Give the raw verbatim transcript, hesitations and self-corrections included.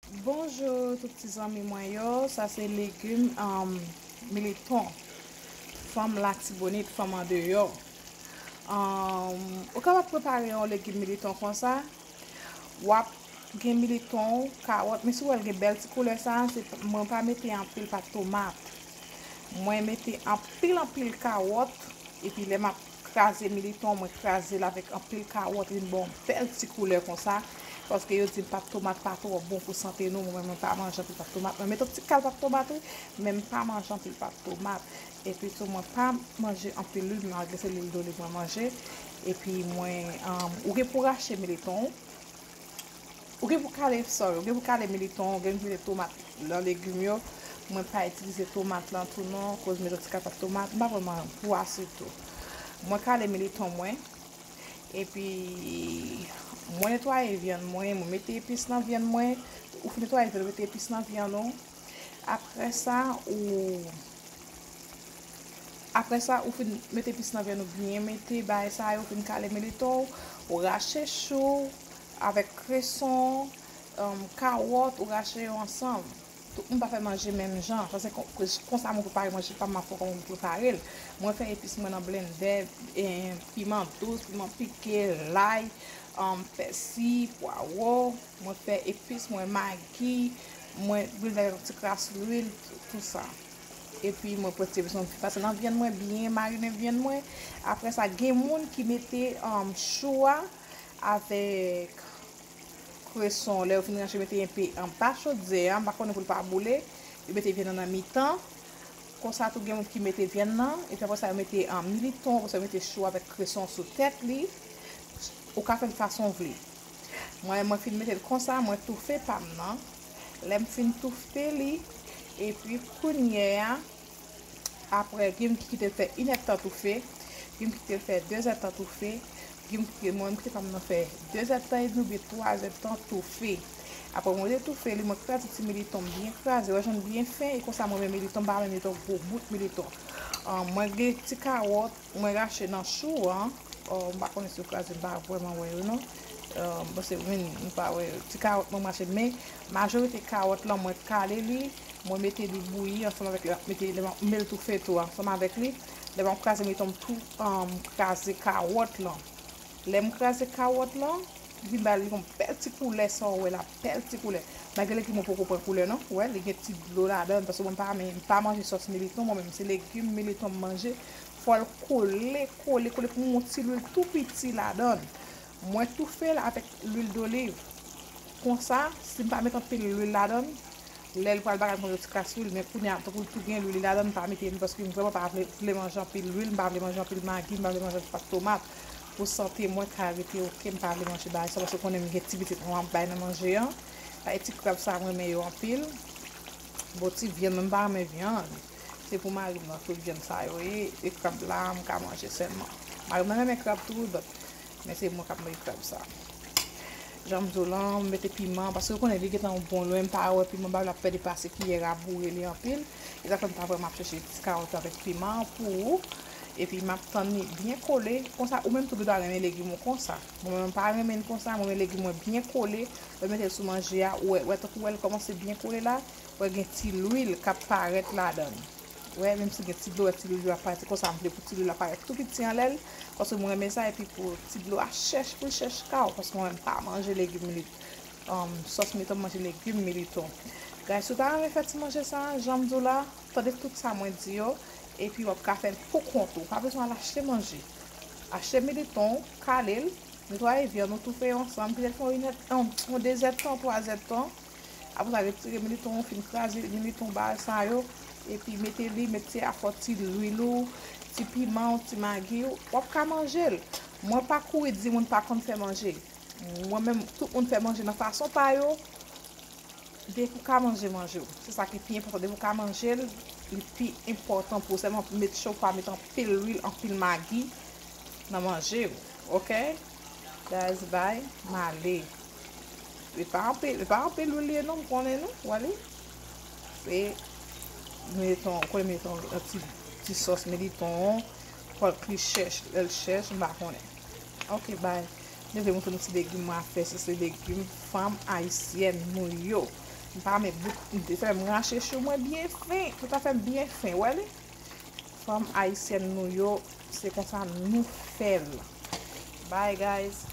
Bonjou tout ti zanmi mwen yo, sa se legim um, militon, fanm Latibonit, fanm andeyò. Um, ou kapab prepare yon legim militon konsa, w ap gen militon, kawòt, men si w wè l gen bèl ti koulè sa, se, mwen pa mete anpil pat tomat. Mwen mete anpil anpil kawòt, epi lè m ap kraze militon, mwen kraze l avèk anpil kawòt, vin ba w bèl ti koulè konsa. Paske yo di m pat tomat pa twò bon pou sante nou. Mwen menm, mwen pa manje anpil pat tomat. Mwen mete yon ti kal pat tomat, wi, men m pa manje anpil pat tomat. Epi tou, mwen pa manje anpil lwil, malgre se lwil doliv mwen manje. Epi mwen, um, ou gen pou rache militon, ou gen pou kale, sorry, ou gen pou kale militon, ou gen pou mete tomat nan legim yo. Mwen pa itilize tomat lan tou non, koz mete yon ti kal pat tomat, m pa vrèman pou asitou. Mwen kale militon mwen, epi mwen netwaye vyann mwen, mwen mete epis nan vyann mwen. Ou fin netwaye vyann, ou mete epis nan vyann ou. Apre sa, ou Apre sa, ou fin mete epis nan vyann ou, byen mete bagay sa yo, ou fin kale militon, ou rache chou avèk kreson, um, kawòt, ou rache yo ansanm. Tout moun pa fè manje menm jan. Sa se kon- konsa mwen prepare manje pa m, m ap fè kòman mwen prepare l. Mwen fè epis mwen nan blendè, e, piman dous, piman pike, lay, um, pèsi, pwawo. Mwen fè epis mwen, magi, mwen blende avèk yon ti kras lwil, tou sa. Epi mwen pran ti epis mwen, pase nan vyann mwen, byen marine vyann mwen. Apre sa, gen moun ki mete um, chou a avèk kreson. Lè yo fin rache, mete enpe anba chodyè a, m pa konnen pou l pa boule. Yo mete vyann nan nan mitan. Konsa tou, gen moun ki mete vyann nan, epi apre sa, yo mete um, militon, apre sa, yo mete chou avèk kreson sou tèt li. Ou ka fè l fason w vle. Mwen, mwen fin mete l konsa, mwen toufe pa m nan. Lè m fin toufe li, epi kounye a, apre, gen moun ki kite l fè inèdtan toufe, gen moun ki kite l fè dezèdtan toufe, gen moun ki kite, mwen, m kite pa m nan fè dezèdtan edmi oubyen twazèdtan toufe. Apre, mwen te toufe li, mwen kraze ti militon m byen kraze, wè jan l byen fen, e konsa mwen men militon, m pa renmen militon gwo bout militon. Ah, mwen gen ti kawòt, mwen rache nan chou an. Oh, m pa konnen si yo kraze, m pa vrèman wè yo non. Ah, bon, se vin, m pa wè yo. Ti kawòt mwen rache, men majorite kawòt lan mwen kale li, mwen mete li bouyi ansanm avèk lè m ap mete, lè m ap mete l toufe tou ansanm avèk li. Lè m ap kraze militon m tou, ah, m kraze kawòt lan. Lè m kraze kawòt lan, vin ba li yon bèl ti koulè, sa w wè la, bèl ti koulè. Malgre legim mwen poko pran koulè non, ou wè, li gen ti dlo ladan l, paske mwen pa, men m pa manje sòs militon, mwen menm se legim militon m manje. Fò l kole, kole, kole pou m yon ti lwil tou piti ladan l. Mwen toufe l avèk lwil doliv. Konsa, si m pa met anpil lwil ladan l, lè l pral bagay, m konn yon ti kras lwil, men kounye a, tankou l tou gen lwil ladan l, m pa mete lwil paske m vrèman pa vle, vle manje anpil lwil, m pa vle manje anpil magi, m pa vle manje anpil pat tomat. Pou sante mwen ka rete oke, m pa vle manje bagay sa, paske konnen m gen ti pitit mwen m ap bay nan manje an. Bagay ti krab sa, m renmen yo anpil. Bon, ti vyann, mwen m pa renmen vyann. Se pou mari m nan, tout vyann sa yo ye, e krab la, m ka manje sèlman. Mari m nan renmen krab tou, wi, but, men se mwen k ap manje krab sa. Jan m di w lan, m mete piman, paske w konnen li gentan yon bon lwen, m pa wè piman ba l ap fè depase kiyè a boure li anpil. E sa fè m pa vrèman ap chèche ti kawòt avèk piman pou ou. Epi m ap tann li byen kole. Konsa, ou menm tou gendwa renmen legim ou konsa. Mwen menm, m pa renmen l konsa, mwen renmen legim mwen byen kole. Lè m mete l sou manje a, ou wè, wè tankou wè l kòmanse byen kole la, wè gen ti lwil k ap parèt ladan l. Wè, menm si gen ti dlo, wè ti lwil yo ap parèt, se konsa m vle pou ti lwil la parèt tou piti anlè l, paske mwen renmen sa, epi pou ti dlo a chèch, pou l chèch kaw, paske mwen menm pa manje legim li, um, sòs militon, m manje legim militon. Guys, si w ta renmen fè ti manje sa, jan m di w la, tande tout sa mwen di yo, epi w ap ka fè l pou kont ou. Pa bezwen al achte manje. Achte militon, kale l, netwaye vyann ou, toufe yo ansanm, kite l fè yon inèdtan, yon dezèdtan, twazèdtan. Apre sa, retire militon, fin kraze militon ba sa yo, epi mete li, mete a fò ti lwil ou, ti piman ou, ti magi ou, w ap ka manje l. Mwen pa kouri di moun pa konn fè manje. Mwen menm, tout moun fè manje nan fason pa yo. Depi w ka manje, manje w. Se sa ki pi enpòtan. Depi w ka manje l, li pi enpòtan pou w. Sèlman met cho, pa met anpil lwil, anpil magi nan manje w. Oke? Guys, bye. M ale. E pa anpil, e pa anpil lwil li ye non, m konnen nou, w ale. E militon, ou konnen militon, yon ti, ti sòs militon, fòk li chèch, lè l chèch, m pa konnen. Oke, bye. Mwen vle montre nou ti legim mwen ap fè, se, se legim fanm ayisyèn nou yo. M pa met bout, m te fè m rache chou mwen byen fen. Tout afè m byen fen, wè li? Fanm ayisyèn nou yo, se konsa nou fè l. Bye, guys.